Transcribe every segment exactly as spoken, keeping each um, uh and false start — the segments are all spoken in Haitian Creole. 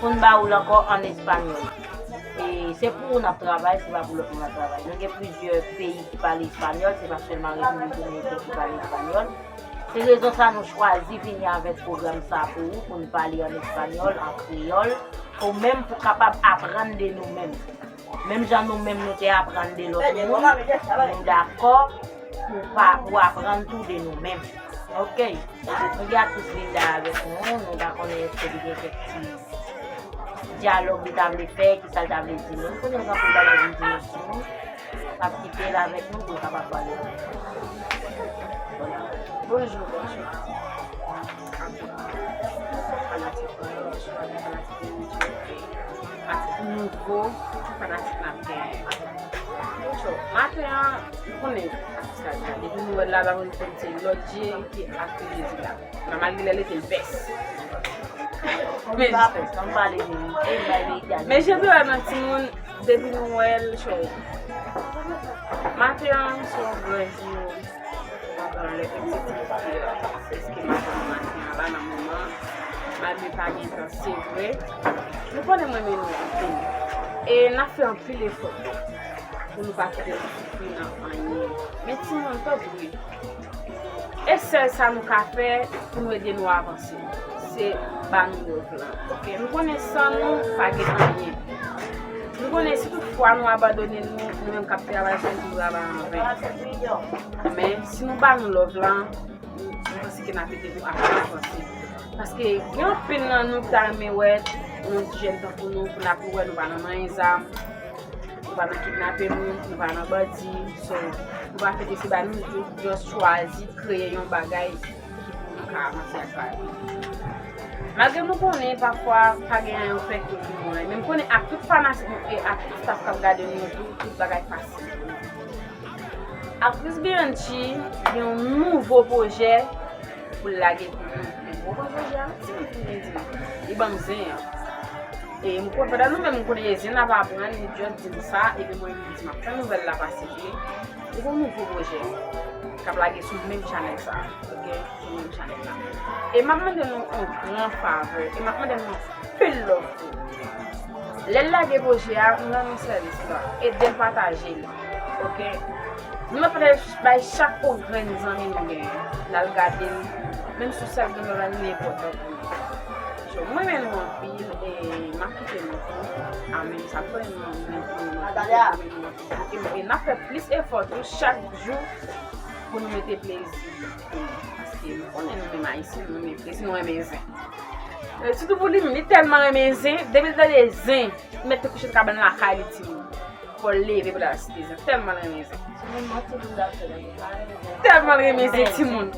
Pou n ba ou l ankò an espanyòl. E se pou ou n ap travay, se pa pou lòt moun n ap travay. Nou gen plizyè peyi ki pale espanyòl, se pa sèlman Repiblik Dominikèn ki pale espanyòl. Se rezon sa nou chwazi vini avèk pwogram sa pou ou, pou n pale an espanyòl, an kreyòl, ou menm pou kapab aprann de nou menm. Menm jan nou menm nou te aprann de lòt moun, nou dakò pou pa, pou aprann tou de nou menm. Ok. Nou gen aktris Linda avèk nou, nou pa konnen èske li gen kèk ti dyalòg li ta vle fè, ki sa l ta vle di nou. Nou konnen gen anpil bagay pou l di nou, sinon, n ap kite l avèk nou pou l kapab pale avèk nou. Bonjou, bonjou. Fanatik mwen yo, fanatik mwen yo, fanatik nouvo, fanatik n ap genyen. Maten an, nou konnen atis la deja. Depi nou wè l la, la, nou konnen se lòt je ki ak Jezi la. Nan malgre lè l ete l pès. Men, men je vle wè nan timoun, depi nou wè l, cho. Maten an, se yon gran jou. Mwen pran lè pitit ki, èske m ap pran maten an la nan moman, malgre pa gen tan, se vre. Nou konnen mwen renmen nou anpil. E n ap fè anpil efò pou nou pa kite nou soufri nan anyen. Men timoun, tanpri, e sèl sa nou ka fè pou nou ede nou avanse, se ba nou love lan, ok? Nou konnen san nou, pa gen anyen. Nou konnen si tout fwa nou abandone nou, nou menm k ap travay, se yon travay an ven. Men, si nou ba nou love lan, m panse ke n ap ede nou ap avanse. Paske gen anpil nan nou ki ta renmen wè yon ti jèn tankou nou, pou n ap wè nou pa nan manyen zam, nou pa nan kidnape moun, nou pa nan bandi. So, nou pa fete se ba nou, nou just chwazi kreye yon bagay ki pou nou ka avanse ak bagay. Malgre nou konnen pafwa pa gen anyen ou fè ki pou mwen, men m konnen ak tout fanatik nou e ak tout staff k ap gade nou tou, tout bagay fasil. Aktris Bianchi gen yon nouvo pwojè pou l lage pou nou. Nouvo pwojè a, ti moun ki vin di m, li ban m zen an. E m konn, pandan nou menm, m konnen e zen n ap aprann, li just di m sa, epi mwen, li di m ap fè nouvèl la pase vre. Li gen yon nouvo pwojè k ap lage sou menm chanèl sa, ok? Sou menm chanèl la. E m ap mande nou yon gran favè, e m ap mande nou anpil love pou lè l lage pwojè a, nou rann nou sèvis la, ede l pataje l, ok? Nou mèt pataje bay chak yon grenn zanmi nou genyen, l al gade l, menm si w sèl gen love la, li enpòtan pou nou. So, mwen renmen nou anpil, e m ap kite nou tou. Amèn. Sa m konnen nou renmen nou, e, e n ap fè plis efò tou chak jou pou nou mete plezi pou nou. Paske nou konnen nou menm Ayisyen, nou renmen plezi, nou renmen zen. E, sitou pou li menm, li tèlman renmen zen, depi l tande zen, li mèt te kouche nan kabann lakay li, timoun. Fò l leve pou l al achte zen, tèlman l renmen zen. Timoun, manti pou l ap fè, li pa renmen zen. Tèlman l renmen zen, timoun.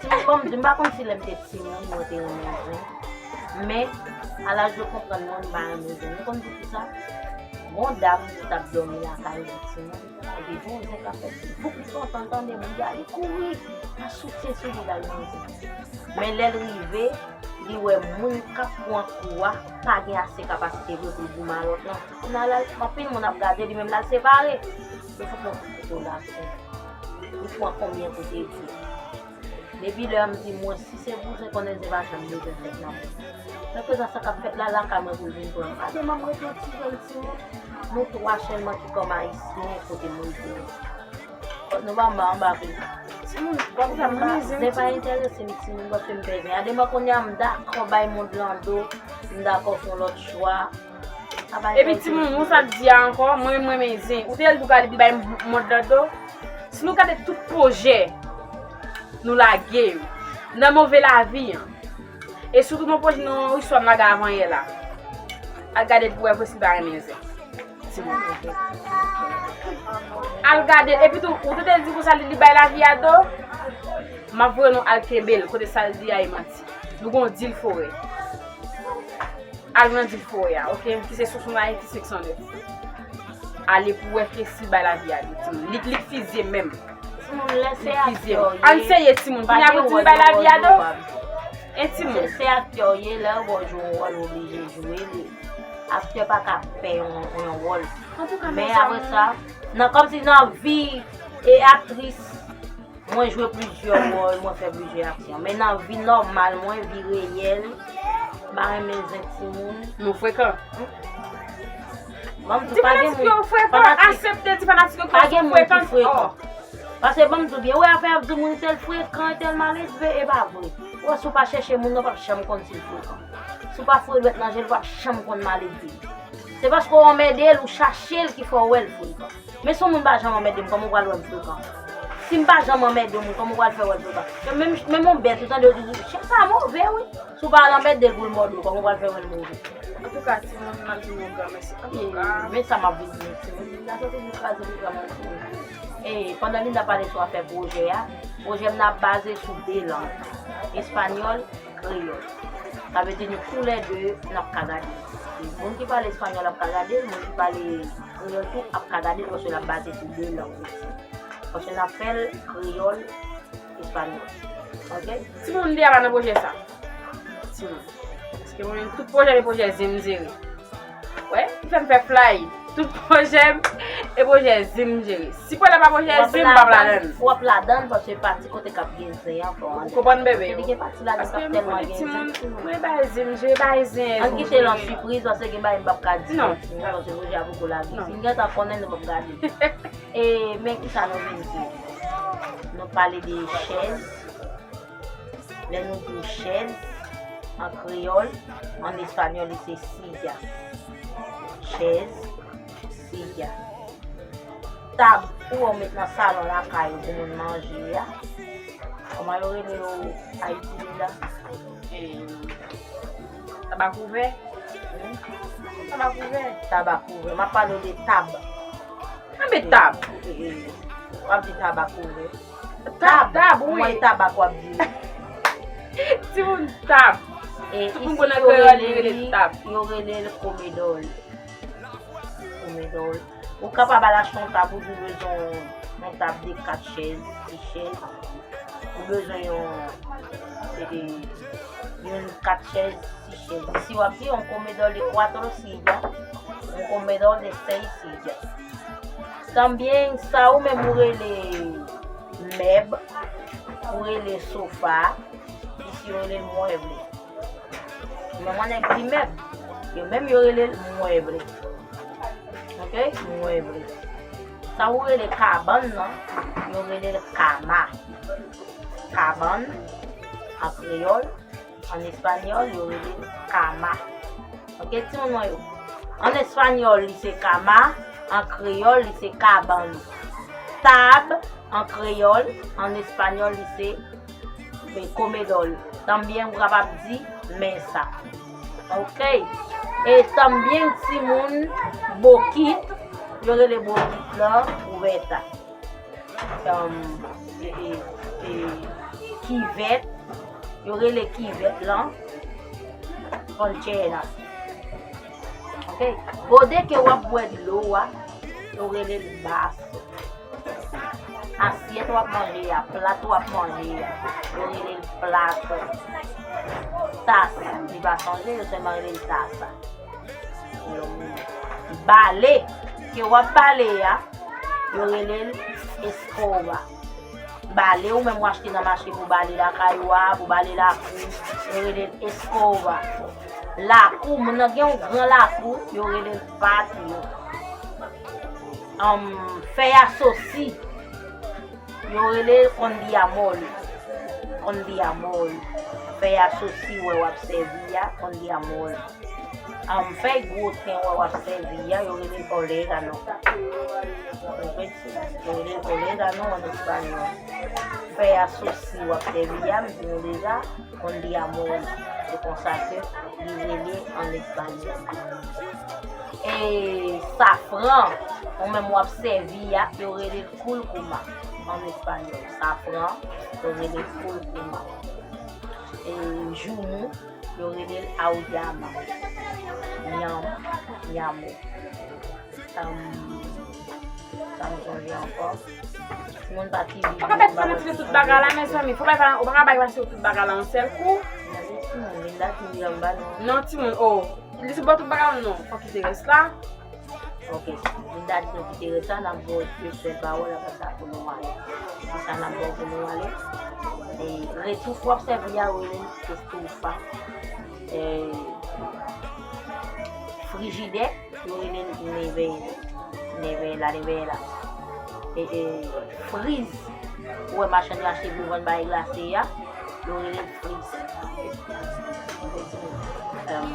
Timoun, kòm di, m pa konn si lè m te timoun, mwen te renmen zen. Men, a laj de konprann mwen, m pa renmen zen. Nou konn poukisa? Gon dam ki t ap dòmi lakay li, timoun. Epi gon zen k ap fèt. Bouk li kontan tande bouda, li kouri. Al soutyen sou bouda l nan zen. Men lè l rive, li wè moun k ap pran kou a pa gen ase kapasite vre pou l goumen a lòt lan. Kounye a la, anpil moun ap gade, li menm l al separe. Li fout yon kout kouto lakay. Li pran konbyen kote di. Depi lè a m di mwen, si se bouzen konnen se pa janm bezwen fèt nan mwen. Men prezan sa k ap fèt la, lakay mwen pou l vin pran m. Gade manm rete yon ti jèn timoun. Nou twa sèlman ki kòm Ayisyen kote m rete. Kot nou pa anba, anba vre. Timoun, zen pa enterese m, timoun, paske m pè zen. Gade mwen kounye a, m dakò bay mond lan do, m dakò fè yon lòt chwa. Epi timoun, ou sa di a ankò, mwen menm mwen renmen zen. Ou te di ou ka li bay mond lan do. Si nou gade tout pwojè nou lage yo nan move lavi an, e sitou nan pwojè, nan istwa m lage avan yè la, al gade l pou wè vre si l pa renmen zen. Timoun. Al gade l. Epi tou, ou te di konsa li, li bay lavi a do. M ap voye nou al kenbe l kote sa l di a e manti. Nou gon dil forè. Al nan dil forè a, ok? Ki se Sousou Ayiti senk san nèf. Ale pou wè ke si l bay lavi a do, timoun. Li, li fizye menm. Timoun, lè se aktè w ye, ann serye, timoun. Kounye a pou di l bay lavi a do. E timoun. Se, se aktè w ye, lè yo ba w jwe yon wòl, ou oblije jwe li. Aktè pa ka pè yon, yon wòl. Men apre sa, nan, kòmsi nan vi e aktris, mwen jwe plizyè wòl, mwen fè plizyè aksyon. Men nan vi nòmal mwen, vi reyèl, M pa renmen zen timoun. Nou frekan. Ban m di w, fanatik yo frekan, aksepte di fanatik yo ke yo frekan. Paske ban m di w, wè afè ap di moun tèl frekan, tèl maledve, e pa vre. Ou wè, si w pa chèche moun nan, w p ap janm konn si l frekan. Si w pa foure dwèt nan je l, ou p ap janm konn maledve. Se paske w anmède l, ou chache l ki fè w wè l frekan. Men si yon moun pa janm anmède m, kòman w pral wè m frekan? Si m pa janm anmède yon moun, kòman w pral fè wè l frekan? Menm, menm yon bèt, ou tande yo di, chen sa move, wi. Si w pa al anmède l pou l mòde w, kòman w pral fè wè l move? Antouka, timoun, m ap di nou yon gran mèsi. Antouka. Men sa m ap vin di nou, timoun. Linda, sa toujou kraze pwogram nan, timoun. E, pandan Linda pale sou afè pwojè a, pwojè m nan ap baze sou de lang, espanyòl, kreyòl. Sa vle di nou toulède n ap ka gade. Moun ki pale espanyòl ap ka gade, moun ki pale kreyòl tou ap ka gade, paske l ap baze sou de lang osi. Paske n ap fè l kreyòl, espanyòl. Oke? Timoun, Linda pa nan pwojè sa. Timoun. Paske mwen menm, tout pwojè, e pwojè zen m jere. Wè, li fè m fè flay. Tout pwojè m, e pwojè zen m jere. Si pwojè pa pwojè zen, m p ap ladan l. W ap ladan l paske pati kote k ap gen zen an fò ann. Ou konprann, bebe? Paske li gen pati ladan k ap tèlman gen zen. Timoun, mwen bay zen m jere, bay zen. Ann kite l an sipriz, paske gen bagay m p ap ka di. Non. Paske pwojè a poko lage. Si n gentan konnen, nou p ap gade. E, men kisa nou vin di? Nou pale de chèz. Lè nou di chèz, an kreyòl, an espanyòl, li se silla. Chèz, silla. Tab pou yo met nan salon lakay ou pou moun manje a. Kòman yo rele yo Ayiti deja? Tab a kouvè. Tab a kouvè. Tab a kouvè. M ap pale w de tab. Anben tab. W ap di tab a kouvè. Tab, tab, wi. Mwen tab a kouvè. Timoun, tab. E isi yo rele li, yo rele l komedòl. Komedòl. Ou kapab al achte yon tab, ou di w bezwen yon tab de kat chèz, sis chèz. Ou bezwen yon, se de, yon kat chèz, sis chèz. Isi w ap di yon comedor de cuatro sillas, un comedor de seis sillas. Tanbyen, sa ou menm ou rele mèb, ou rele sofa, isi yo rele l mueble. Men mwen nèg di mèb. Yo menm yo rele l mueble. Oke? Mueble. Sa ou rele kabann nan, yo rele l kama. Kabann, an kreyòl, an espanyòl, yo rele l kama. Oke, timoun mwen yo? An espanyòl, li se kama, an kreyòl, li se kabann. Tab, an kreyòl, an espanyòl, li se men comedor. Tanbyen ou kapab di mesa. Oke. E tanbyen timoun bokit, yo rele bokit lan cubeta. Tanm, e, e, e, kivèt, yo rele kivèt lan conchera. Oke. Gode ke w ap bwè dlo a, yo rele l baso. Asyèt w ap manje a, plat w ap manje a, yo rele l plato. Tas, li pa chanje, yo sèlman rele l tasa. Bale, ke w ap bale a, yo rele l escoba. Bale, ou menm w achte nan mache pou bale lakay ou a, pou bale lakou, yo rele l escoba. Lakou, moun nan gen yon gran lakou, yo rele l patio. Anm, fèy a sosi, yo rele l con de amor. Con de amor. Fèy a sosi, wè w ap sèvi a, con de amor. Anm, fèy gwo ten, wè w ap sèvi a, yo rele l orégano. Yo rele l orégano an espanyòl. Fèy a sosi, w ap sèvi a, m di nou deja, con de amor. Se konsa ke li rele an espanyòl. E safran, ou menm w ap sèvi a, yo rele l cúrcuma an espanyòl. Safran, yo rele l cúrcuma. E joumou, yo rele l auyama. Yanm, yamo. Tanm, sa m sonje ankò. Timoun pa ki viv. Ou pa mèt pou nou tire tout bagay la, mezanmi. Fò pa, ou pa ka bay pase tout bagay la yon sèl kou. Gade timoun, Linda timoun anba non. Non, timoun, oh. Li sou bò tout bagay la, non. Fò kite rès la. Oke. Linda di nou kite rès la, n ap ba w de sèl pawòl, apre sa pou nou ale. Se sa n ap ba w pou nou ale. E retouf w ap sèvi a, yo rele l estofa. E Frijidè, yo rele l neve, neve la, neve la. E, e, friz, ou wè machann yo achte pou vann bagay glase a, yo rele l friz. Em,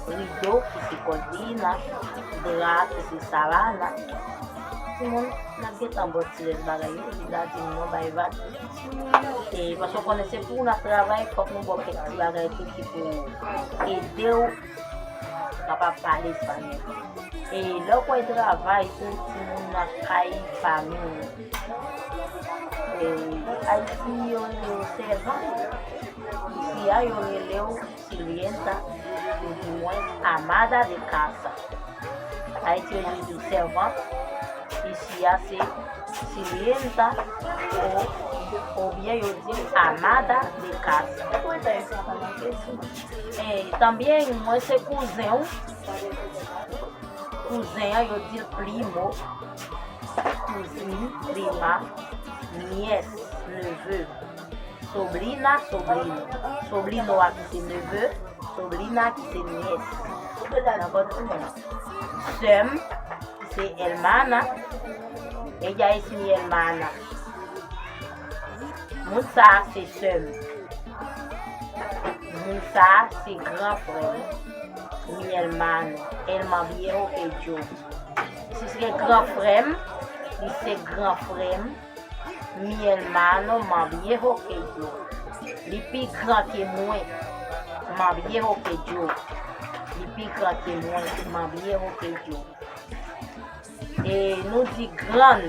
rido, ki se kòtina, dra, ki se savana. Timoun, n ap gentan ba w ti rès bagay yo, Linda di m non, bay vag. E, paske w konnen se pou n ap travay, fòk nou ba w kèk ti bagay tou ki pou ede w kapab pale espanyòl. E lè w pral travay tou, timoun nan kay fanmi w. E Ayiti, yo rele yo sèvan. Isi a, yo rele w sirvienta, ou di mwen amada de casa. Ayiti, yo di sèvant. Isi a, se sirvienta, o, oubyen yo di amada de casa. E tanbyen, mwen se kouzen w. Kouzen an, yo di l primo, kouzin, prima, nièce, neveu, sobrina, sobrino. Sobrino a ki se neveu, sobrina ki se nièce. Dakò, timoun? Sè m, ki se hermana. Ella es mi hermana. Moun sa a se sè m. Moun sa a se gran frè m. Mi hermano, el más viejo que yo. Si se gran frè m, li se gran frè m. Mi hermano más viejo que yo. Li pi gran ke mwen. Más viejo que yo. Li pi gran ke mwen. Más viejo que yo. E nou di grann.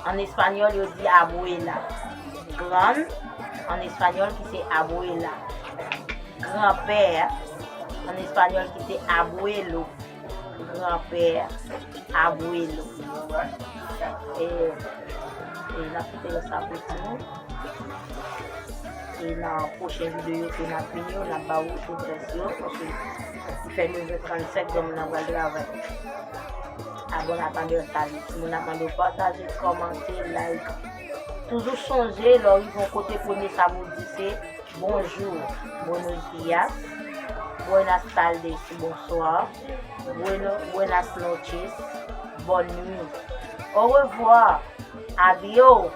An espanyòl, yo di abuela. Grann, an espanyòl, ki se abuela. Granpè, an espanyòl, ki se abuelo. Granpè, abuelo. E, e n ap kite lòt sa pou timoun. E nan pwochen videyo ke n ap vini yo, n ap ba w tout rès yo, paske li fè nèv è trannsenk, granmoun nan pral travay. A bon, n ap mande w salut, timoun, n ap mande w pataje, kòmante, like. Toujou sonje, lè w rive yon kote, premye sa pou w di se bonjou, buenos días, buenas tardes, bonsoir, bueno, buenas noches, bonne nuit, au revoir, adios.